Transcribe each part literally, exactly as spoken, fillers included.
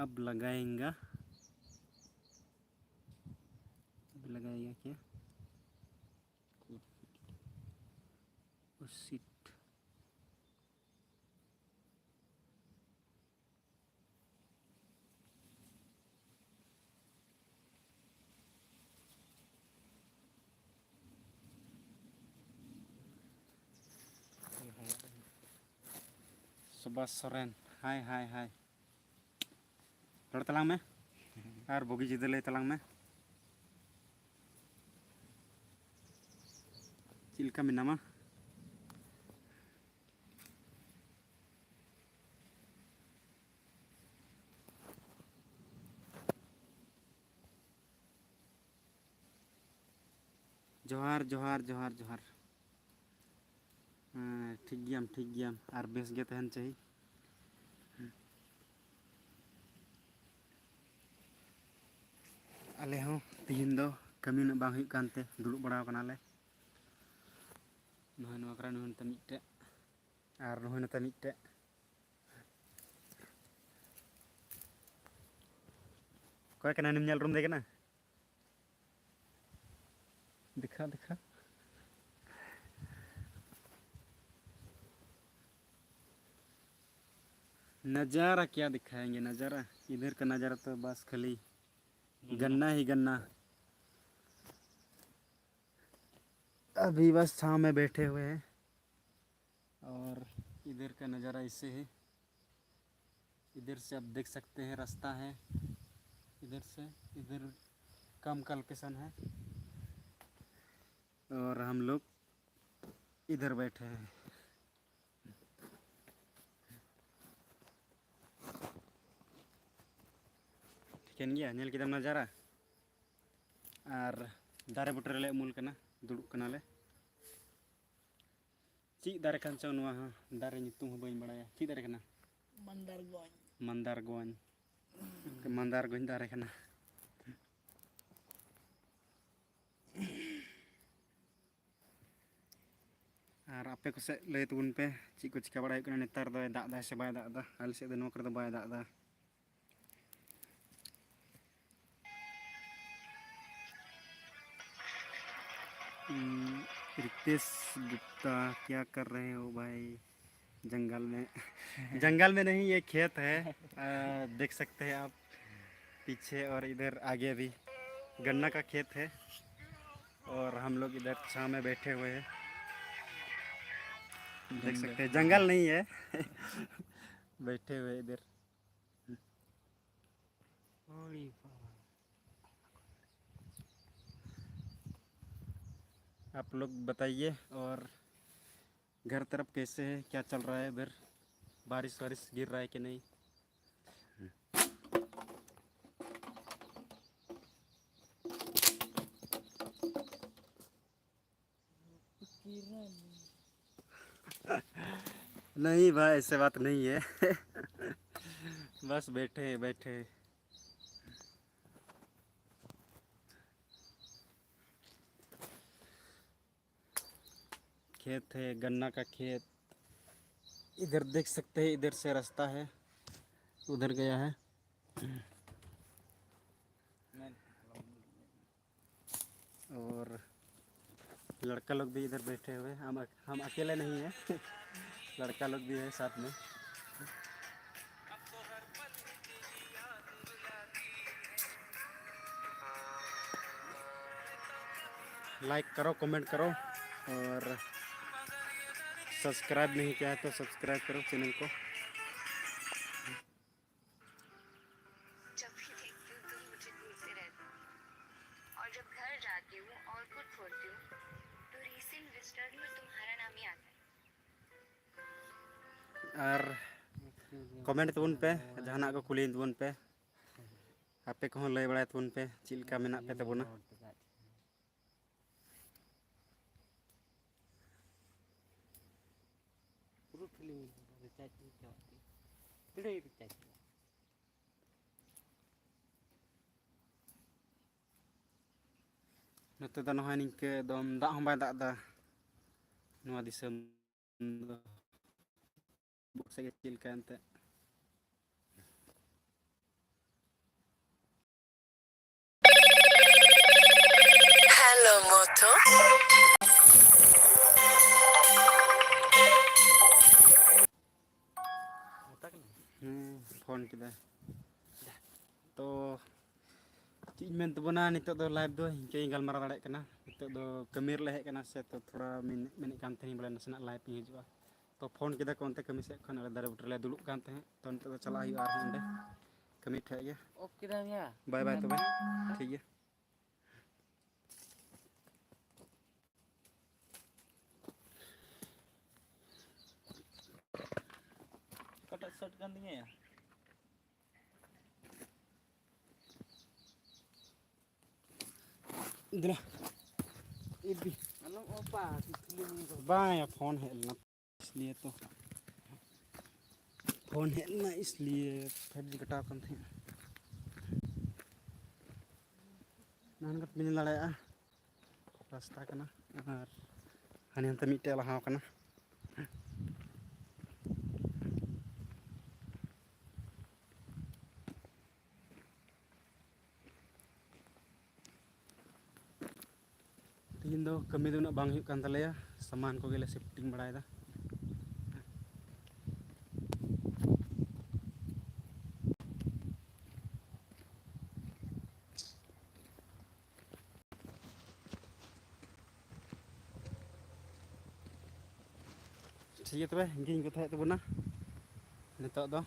अब लगाएगा, अब लगाएगा क्या? Oh shit. ᱥᱩᱵᱷᱟᱥ ᱥᱚᱨᱮᱱ, ᱦᱟᱭ, ᱦᱟᱭ, ᱦᱟᱭ᱾ ᱨᱚᱲ ᱛᱟᱞᱟᱝ ᱢᱮ ᱟᱨ ᱵᱩᱜᱤ ᱡᱩᱫᱟᱹ ᱞᱟᱹᱭ ᱛᱟᱞᱟᱝ ᱢᱮ᱾ ᱪᱮᱫ ᱞᱮᱠᱟ ᱢᱮᱱᱟᱢᱟ? ᱡᱚᱦᱟᱨ, ᱡᱚᱦᱟᱨ, ᱡᱚᱦᱟᱨ, ᱡᱚᱦᱟᱨ᱾ ᱦᱮᱸ, ᱴᱷᱤᱠ ᱜᱮᱭᱟᱢ, ᱴᱷᱤᱠ ᱜᱮᱭᱟᱢ, ᱟᱨ ᱵᱮᱥ ᱜᱮ ᱛᱟᱦᱮᱱ ᱪᱟᱹᱦᱤ᱾ ᱟᱞᱮ ᱦᱚᱸ ᱛᱤᱦᱤᱧ ᱫᱚ ᱠᱟᱹᱢᱤ ᱩᱱᱟᱹᱜ ᱵᱟᱝ ᱦᱩᱭᱩᱜ ᱠᱟᱱᱛᱮ ᱫᱩᱲᱩᱵ ᱵᱟᱲᱟ ᱟᱠᱟᱱᱟᱞᱮ᱾ ᱱᱚᱜᱼᱚᱭ ᱱᱚᱣᱟ ᱠᱚᱨᱮ ᱱᱩᱭ ᱱᱚᱛᱮ ᱢᱤᱫᱴᱮᱡ, ᱟᱨ ᱱᱩᱭ ᱱᱚᱛᱮ ᱢᱤᱫᱴᱮᱡ᱾ ᱚᱠᱚᱭ ᱠᱟᱱᱟ? ᱩᱱᱤᱢ ᱧᱮᱞ ᱩᱨᱩᱢ ᱫᱮ ᱠᱟᱱᱟ? ᱫᱮᱠᱷᱟ, ᱫᱮᱠᱷᱟ᱾ नज़ारा क्या दिखाएंगे, नज़ारा। इधर का नज़ारा तो बस खाली गन्ना ही गन्ना। अभी बस छाँव में बैठे हुए हैं और इधर का नज़ारा ऐसे है। इधर से आप देख सकते हैं, रास्ता है इधर से, इधर काम का लोकेशन है और हम लोग इधर बैठे हैं। ᱴᱷᱤᱠᱟᱹᱱ ᱜᱮᱭᱟ, ᱧᱮᱞ ᱠᱮᱫᱟᱢ ᱱᱟᱡᱟᱨᱟ᱾ ᱟᱨ ᱫᱟᱨᱮ ᱵᱩᱴᱟᱹ ᱨᱮᱞᱮ ᱩᱢᱩᱞ ᱠᱟᱱᱟ, ᱫᱩᱲᱩᱵ ᱠᱟᱱᱟᱞᱮ᱾ ᱪᱮᱫ ᱫᱟᱨᱮ ᱠᱟᱱ ᱪᱚᱝ ᱱᱚᱣᱟ ᱦᱚᱸ? ᱫᱟᱨᱮ ᱧᱩᱛᱩᱢ ᱦᱚᱸ ᱵᱟᱹᱧ ᱵᱟᱲᱟᱭᱟ᱾ ᱪᱮᱫ ᱫᱟᱨᱮ ᱠᱟᱱᱟ? ᱢᱟᱱᱫᱟᱨ ᱜᱚᱧ᱾ ᱢᱟᱱᱫᱟᱨ ᱜᱚᱧ᱾ ᱢᱟᱱᱫᱟᱨ ᱜᱚᱧ ᱫᱟᱨᱮ ᱠᱟᱱᱟ᱾ ᱟᱨ ᱟᱯᱮ ᱠᱚᱥᱮᱫ ᱞᱟᱹᱭ ᱛᱟᱵᱚᱱ ᱯᱮ, ᱪᱮᱫ ᱠᱚ ᱪᱤᱠᱟᱹ ᱵᱟᱲᱟ ᱦᱩᱭᱩᱜ ᱠᱟᱱᱟ ᱱᱮᱛᱟᱨ ᱫᱚ? ᱫᱟᱜ ᱫᱟᱭ ᱥᱮ ᱵᱟᱭ ᱫᱟᱜ ᱮᱫᱟ? ᱟᱞᱮ ᱥᱮᱫ ᱫᱚ ᱱᱚᱣᱟ ᱠᱚᱨᱮ ᱫᱚ ᱵᱟᱭ ᱫᱟᱜ ᱮᱫᱟ᱾ हम्म, रितेश गुप्ता, क्या कर रहे हो भाई जंगल में? जंगल में नहीं, ये खेत है। आ, देख सकते हैं आप, पीछे और इधर आगे भी गन्ना का खेत है और हम लोग इधर छाँव में बैठे हुए हैं। देख सकते हैं, जंगल नहीं है। बैठे हुए इधर। आप लोग बताइए, और घर तरफ कैसे है, क्या चल रहा है इधर, बारिश वारिश गिर रहा है कि नहीं? नहीं भाई, ऐसे बात नहीं है। बस बैठे हैं, बैठे हैं। खेत है, गन्ना का खेत। इधर देख सकते हैं, इधर से रास्ता है, उधर गया है। और लड़का लोग भी इधर बैठे हुए हैं। हम हम अकेले नहीं हैं। लड़का लोग भी है साथ में। लाइक करो, कमेंट करो, और सब्सक्राइब नहीं किया है तो सब्सक्राइब करो चैनल को। जब भी देखती हूँ, तुम मुझे घूरते रहते हो। और जब घर जाती हूँ और खुद खोलती हूँ, तो रीसेंट विजिटर में तुम्हारा नाम ही आता है। ᱟᱨ ᱠᱚᱢᱮᱱᱴ ᱛᱟᱵᱚᱱ ᱯᱮ, ᱡᱟᱦᱟᱱᱟᱜ ᱠᱚ ᱠᱩᱞᱤᱭᱮᱫ ᱛᱟᱵᱚᱱ ᱯᱮ, ᱟᱯᱮ ᱠᱚᱦᱚᱸ ᱞᱟᱹᱭ ᱵᱟᱲᱟᱭ ᱛᱟᱵᱚᱱ ᱯᱮ ᱪᱮᱫ ᱞᱮᱠᱟ ᱢᱮᱱᱟᱜ ᱯᱮ ᱛᱟᱵᱚᱱᱟ᱾ ᱯᱩᱨᱟᱹ ᱯᱷᱤᱞᱤᱝ ᱨᱤᱪᱟᱨᱡᱽ ᱪᱟᱵᱟᱜ ᱛᱤᱧ᱾ ᱛᱤᱱᱟᱹᱜ ᱨᱤᱪᱟᱨᱡᱽ ᱠᱮᱫᱟ? ᱱᱚᱛᱮ ᱫᱚ ᱱᱚᱜᱼᱚᱭ ᱱᱤᱝᱠᱟᱹ ᱮᱠᱫᱚᱢ ᱫᱟᱜ ᱦᱚᱸ ᱵᱟᱭ ᱫᱟᱜ ᱮᱫᱟ ᱱᱚᱣᱟ ᱫᱤᱥᱚᱢ ᱫᱚ᱾ ᱵᱚᱦᱚᱜ ᱥᱮᱫ ᱜᱮ ᱪᱮᱫ ᱞᱮᱠᱟ ᱮᱱᱛᱮᱫ᱾ Hello, moto. ᱪᱮᱫ ᱤᱧ ᱢᱮᱱ ᱛᱟᱵᱚᱱᱟ, ᱱᱤᱛᱚᱜ ᱫᱚ live ᱫᱚ ᱤᱱᱠᱟᱹᱧ ᱜᱟᱞᱢᱟᱨᱟᱣ ᱫᱟᱲᱮᱭᱟᱜ ᱠᱟᱱᱟ᱾ ᱱᱤᱛᱚᱜ ᱫᱚ ᱠᱟᱹᱢᱤ ᱨᱮᱞᱮ ᱦᱮᱡ ᱟᱠᱟᱱᱟ ᱥᱮ, ᱛᱚ ᱛᱷᱚᱲᱟ ᱢᱮᱱ-, ᱢᱮᱱᱮᱫ ᱠᱟᱱ ᱛᱟᱦᱮᱱᱤᱧ ᱵᱚᱞᱮ ᱱᱟᱥᱮᱱᱟᱜ live ᱤᱧ ᱦᱤᱡᱩᱜᱼᱟ᱾ ᱛᱚ ᱯᱷᱳᱱ ᱠᱮᱫᱟ ᱠᱚ ᱚᱱᱛᱮ ᱠᱟᱹᱢᱤ ᱥᱮᱫ ᱠᱷᱚᱱ, ᱟᱞᱮ ᱫᱟᱨᱮ ᱵᱩᱴᱟᱹ ᱨᱮᱞᱮ ᱫᱩᱲᱩᱵ ᱠᱟᱱ ᱛᱟᱦᱮᱸᱫ᱾ ᱛᱚ ᱱᱤᱛᱚᱜ ᱫᱚ ᱪᱟᱞᱟᱜ ᱦᱩᱭᱩᱜᱼᱟ ᱟᱨᱦᱚᱸ ᱚᱸᱰᱮ ᱠᱟᱹᱢᱤ ᱴᱷᱮᱡ ᱜᱮ᱾ Off ᱠᱮᱫᱟᱢ ᱭᱟ? Bye bye ᱛᱚᱵᱮ, ᱴᱷᱤᱠ ᱜᱮᱭᱟ᱾ ᱚᱠᱟᱴᱟᱜ ᱥᱟᱴ ᱠᱟᱱ ᱛᱤᱧᱟᱹ ᱭᱟ? ᱫᱮᱞᱟ᱾ ᱤᱫᱤ᱾ ᱟᱞᱚᱢ ᱚᱯᱟ, ᱵᱟᱝ ᱭᱟ, ᱯᱷᱳᱱ ᱦᱮᱡ ᱞᱮᱱᱟ, ᱤᱥᱞᱤᱭᱮ ᱛᱚ᱾ ᱯᱷᱳᱱ ᱦᱮᱡ ᱞᱮᱱᱟ, ᱤᱥᱞᱤᱭᱮ ᱯᱷᱟᱭᱤᱵᱷ ᱡᱤ ᱠᱟᱴᱟᱣ ᱠᱟᱱ ᱛᱟᱦᱮᱸᱫ᱾ ᱱᱟᱱ ᱠᱟᱛᱮ ᱵᱤᱱ ᱧᱮᱞ ᱫᱟᱲᱮᱭᱟᱜᱼᱟ, ᱨᱟᱥᱛᱟ ᱠᱟᱱᱟ᱾ ᱟᱨ ᱦᱟᱱᱮ ᱦᱟᱱᱛᱮ ᱢᱤᱫᱴᱮᱡ ᱞᱟᱦᱟᱣ ᱠᱟᱱᱟ᱾ ᱛᱤᱦᱤᱧ ᱫᱚ ᱠᱟᱹᱢᱤ ᱫᱚ ᱩᱱᱟᱹᱜ ᱵᱟᱝ ᱦᱩᱭᱩᱜ ᱠᱟᱱ ᱛᱟᱞᱮᱭᱟ, ᱥᱟᱢᱟᱱ ᱠᱚᱜᱮ ᱞᱮ shifting ᱵᱟᱲᱟᱭᱮᱫᱟ᱾ ᱴᱷᱤᱠ ᱜᱮᱭᱟ, ᱛᱚᱵᱮ ᱤᱱᱠᱟᱹᱧ ᱠᱟᱛᱷᱟᱭᱮᱫ ᱛᱟᱵᱚᱱᱟ᱾ ᱱᱤᱛᱚᱜ ᱫᱚ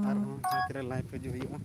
ᱟᱨᱦᱚᱸ ᱡᱟᱦᱟᱸ ᱛᱤᱨᱮ live ᱦᱤᱡᱩᱜ ᱦᱩᱭᱩᱜᱼᱟ᱾